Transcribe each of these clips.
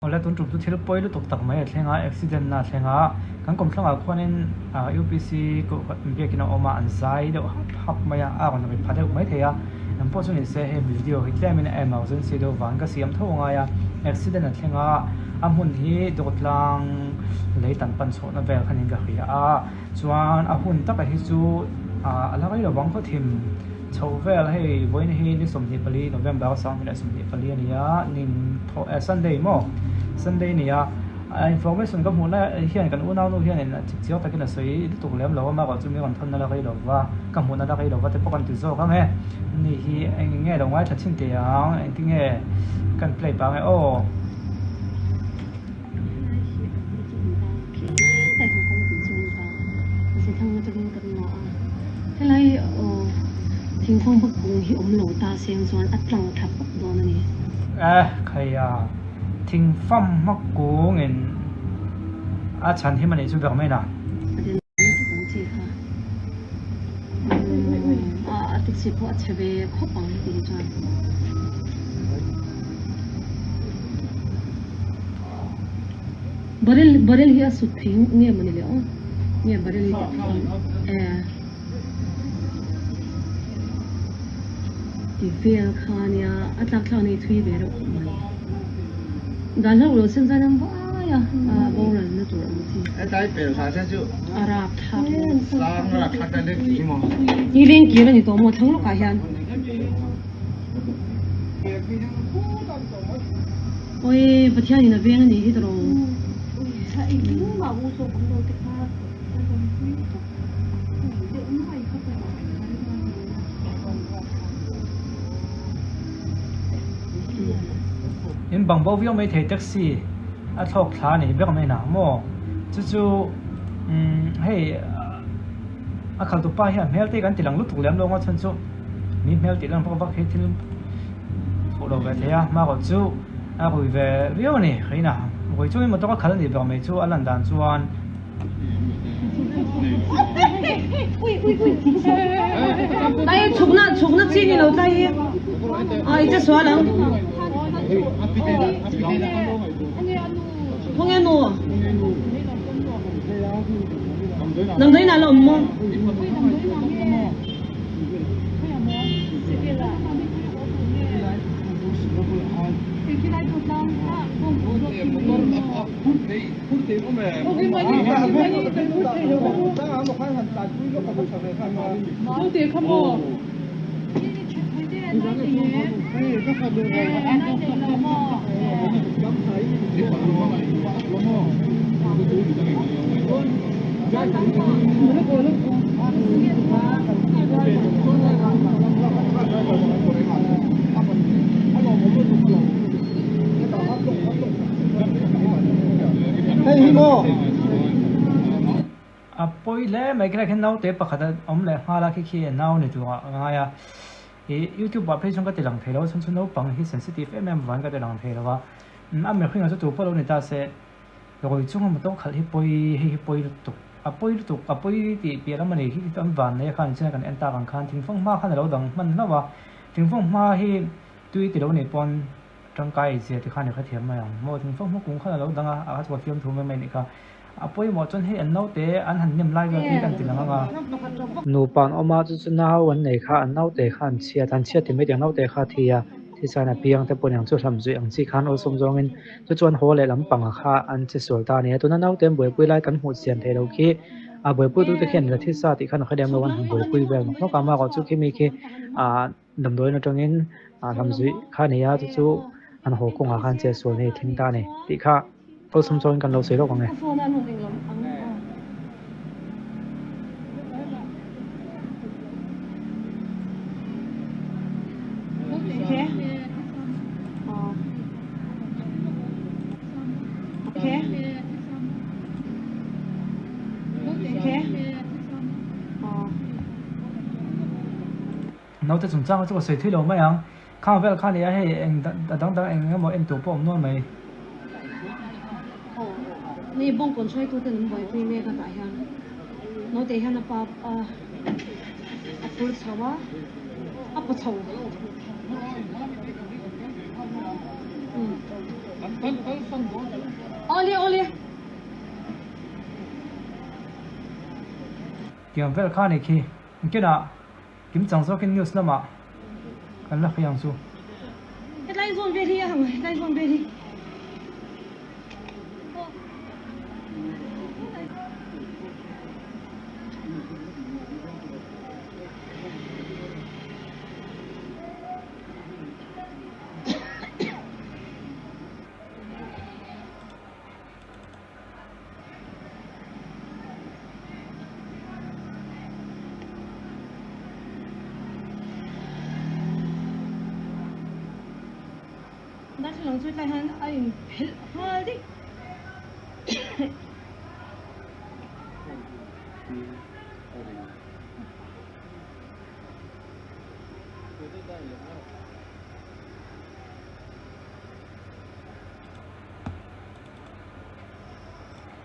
Awle tun tum chu thil pawi lutuk tak mai a thleng a, accident na a thleng a, kan kawmthlangah khuanin ah UPC biakin a awm a, an zai deuh hap hap mai a, a rawn ri pha deuh mai thei a, eng pawh chu ni se hei video hi tlemin a emergency deuh vangin ka siam tho angai a, accident a thleng a, a hmun hi dawtlang lei tan pan chhuahna vel khanin ka hria a. Chuan a hun taka hi chu ah a la rei lo vang khawthim chho vel hei vawiin hi ni 24 November 2024 a ni a ning thaw eh Sunday maw Sunday a ni a ah information ka hmuhna hian kan unaunu hianin a chip chiang takin a sawi lutuk lem lo a amaherawh chu mi rawn thawnna la rei lo va ka hmuhna la rei lo va te pawh kan ti zawk ang e ni hi eng nge lo ngaithla chhin teh ang engtinge kan play pah ang e aw. Helai aw thingkung bawk kung hi awm lo ta seng chuan a tlang tha pawp dawn a ni. Eh khaia thingfam hma kungin a chhan him a nih chu ber mai na. A taxi pawh a chhe ve khawp ang tih hi chuan. Barrel barrel hi a sut thei nge mawni le aw nge barrel hi eh ti vel kha nia a tlak thlak nei thui ve reuh khawp mai dan hlauh lo sen zan ang vai a a boral na tur ang chi a rap thlak ni veng kir a ni tawh maw thlang lawkah hian Oi Pathian in a veng a nih hi tawrh. In bang bo viau mai thei taxi a thlawk thla a nih ber mai na maw chu chu umm hei a khalh tupa hian hmel te kan ti lang lutuk lem lo ang a chhan chu mi hmel tih lan vak vak hi thil fuh lo ve thei a hmarawh chu a rui ve viau a ni rina rui chungin motor a khalh a nih ber mai chu a lan dan chuan. Tlai chhukna chhukna chi ni lo tlai hi a i che sual ang khawnge nu damdawiin ah la awm maw. A pawi hle mai khilai khian naute pakhat a awm leh nghal a khi khi a nau ni turah a ngai a ih youtube ah phei chuan ka ti lang thei lo a chhan chu naupang hi sensitive em em avangin ka ti lang thei lo a a mihring ah chu tu pawh lo ni ta se Rawi chunga motor khalh hi pawi hei hi pawi lutuk a pawi lutuk a pawi tih piah lam a ni khi an van nei a khan chian kan en tak ang khan thingfang hma khan a lo dang hman hlauh a thingfang hma hi tui ti lo nih pawn tangkai ei zia ti khan i hrethiam mai ang maw thingfang hma kung khan a lo dang a a kha chu a fiamthu mai mai a nih kha a pawimawh chuan hei an naute an han nem lai vel te hi kan ti lang ang a. Nupa an awm a chu chu nau an nei kha an naute kha an chhiat an chhiat ti mai tih ang naute kha a thi a thisain a piang te pawh niang chu hlam zuih ang chi khan awlsawm zawngin Chu chuan haw leh lampangah kha an che sual ta a ni a, tuna naute an buaipui lai kan hmuh chian theih loh khi a buaipui tute khian la thil sa tih khan a hre lem lo an han buaipui vel nawk nawk a, amaherawh chu khimi khi ah damdawiin atangin ah hlamzuih kha a ni a, chu chu an haw kawngah khan che sual nei thleng ta a ni tih kha awlsam chuan kan lo sawi lawk ang e. Naute chungchang chu ka sawi thui lo mai ang. Khang vel kha nia hei eng a dang dang eng emaw en tur pawh awm nual mai. Ni bawngkawn hruaitute an buaipui mek a tah hian naute hian a pa a phur chho a, a paw chho. Awle awle. Tiang vel kha ni khi. Engtinah kim chang zawkin news lamah kan la hria ang chu. Hetlai zawn vel hi a hang hetlai zawn vel hi. Darthlalang chu tlai hian a inphelh nghal daih.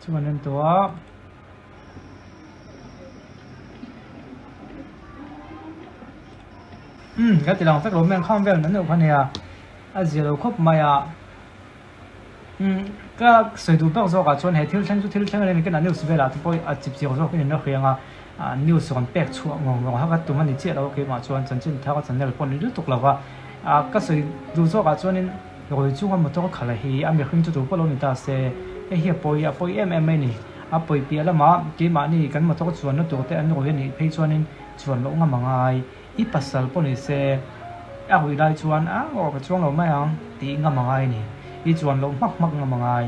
Chuan an tawh a. Umm ka ti lang vek lo mai ang khang vel nan deuh kha nia a zia lo khawp mai a umm ka sawi duh bak zawk ah chuan he thil thleng chu thil thleng a ni ka news velah te pawh a chip chiang zawk in an hria ang a news rawn pek chhuah ngawng ngawng a ka tum a ni chiah lo a keimah chuan chanchin thar a channel pawh ni lutuk lo va a ka sawi duh zawk ah chuan in. Rawi chunga motor khalh hi a mihring chu tur pawh lo ni ta se, hei hi a pawi a pawi em em mai ni. A pawi piah lamah keimahni kan motor chuanna tur te an rawi a nih phei chuanin chuan loh ngam a ngai. I pasal pawh ni se a ruih lai chuan a aw ka chuang lo mai ang tih ngam a ngai ni. I chuan loh hmak hmak ngam a ngai.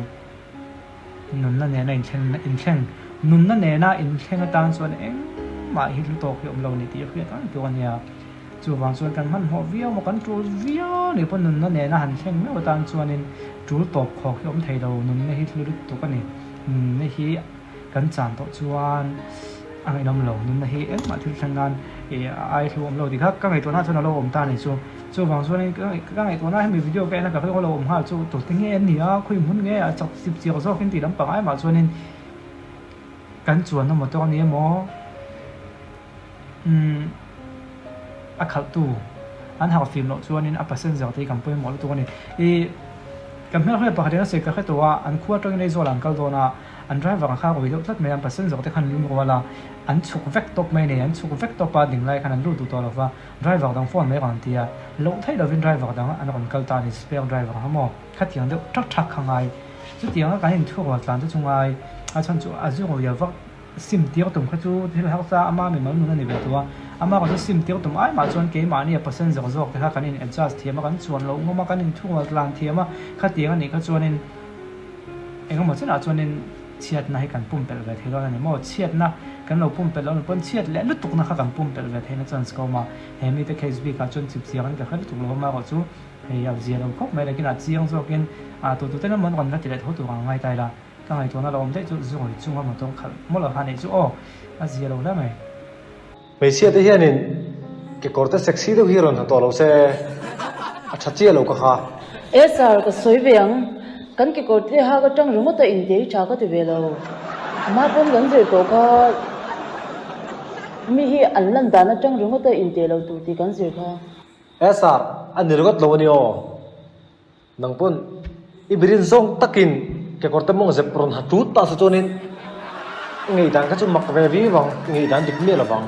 Nunna nena inthleng inthleng nunna nena inthleng atan chuan engmah hi hlu tawk hi awm lo ni tih a hriat ang tur a nia. Chuvang chuan kan hmanhmawh viau maw, kan tul viau ni pawh nunna nena han thleng meuh atan chuanin tul tawp khawk hi awm thei lo, nunna hi thil lutuk a ni. Nunna hi kan chan tawh chuan a ngaihnawm lo, nunna hi engmah thil thleng nan ih a ai hlu awm lo tih kha ka ngaihtuahna chuan a lo awm ta a ni chu. Chuvang chuanin ka ngaihtuahna hemi video ka en a ka rilru a lo awm nghal chu tute nge an ni a, khawi hmun nge a chak chip chiah zawkin tih lampang ai mah chuanin kan chuanna motor a ni emaw, Umm a khalhtu an harh fim loh chuanin a passenger te hi kan pawimawh lutuk a ni. Ih kan hmelhriat pakhat in a sawi ka hre tawh a, an khua atangin Aizawl ah an kal dawn a, an driver ang kha a rawi deuh tlat mai a, an passenger te khan lung rual a, an chhuk vek tawp mai a ni, an chhuk vek tawp a, ding lai khan an lut duh tawh lo va, driver dang phone mai rawn an ti a, loh theih lovin driver dang an rawn kal ta a ni, spare driver kha maw khatiang deuh thak thak kha ngai, chutianga kan inthurual tlan te chu ngai, a chhan chu a zu ruia vak. Sim tir tum kha chu thil harsa ama mimal nun a ni ve tawh a, ama kha chu sim tir tum ai mah chuan keimahni a passenger zawk te kha kan in adjust thiam a, kan chuan loh ngawm a, kan in thungal tlan thiam a, khatiang a nih kha chuanin engemaw chenah chuanin chhiatna hi kan pumpelh ve thei dawn a ni maw? Chhiatna kan lo pumpelh loh pawn chhiat leh lutukna kha kan pumpelh ve theihna chance ka awm a, he mite case bikah chuan chip chiang in ka hre lutuk lo a, amaherawh chu hei a zia lo khawp mai lekin a chiang zawkin a tututen emaw an rawn la ti leh tho tur ang ngai ta ila. Ka ngaihtuahna lo awm daih chu zu ngawi chunga motor khalh mawlh a neih chu aw a zia lo hle mai. Hmeichhia te hianin kekawr te sexy deuh hi rawn ha tawh lo se a tha chiah lo ka kha. E sir ka sawi ve ang, kan kekawr te ha ka tang ringawt a inte hi tha ka ti ve lo. Ama pawn kan zir tawh kha mi hi an lan dan atang ringawt a inte lo tur tih kan zir kha. E sir a ni ringawt lo a ni aw. Nang pawn i birin zawng takin kekawr te mawng zep rawn ha tut ta se chuanin i ngaihdan kha chu mak ve viau ang, i ngaihdan dik miah lovang.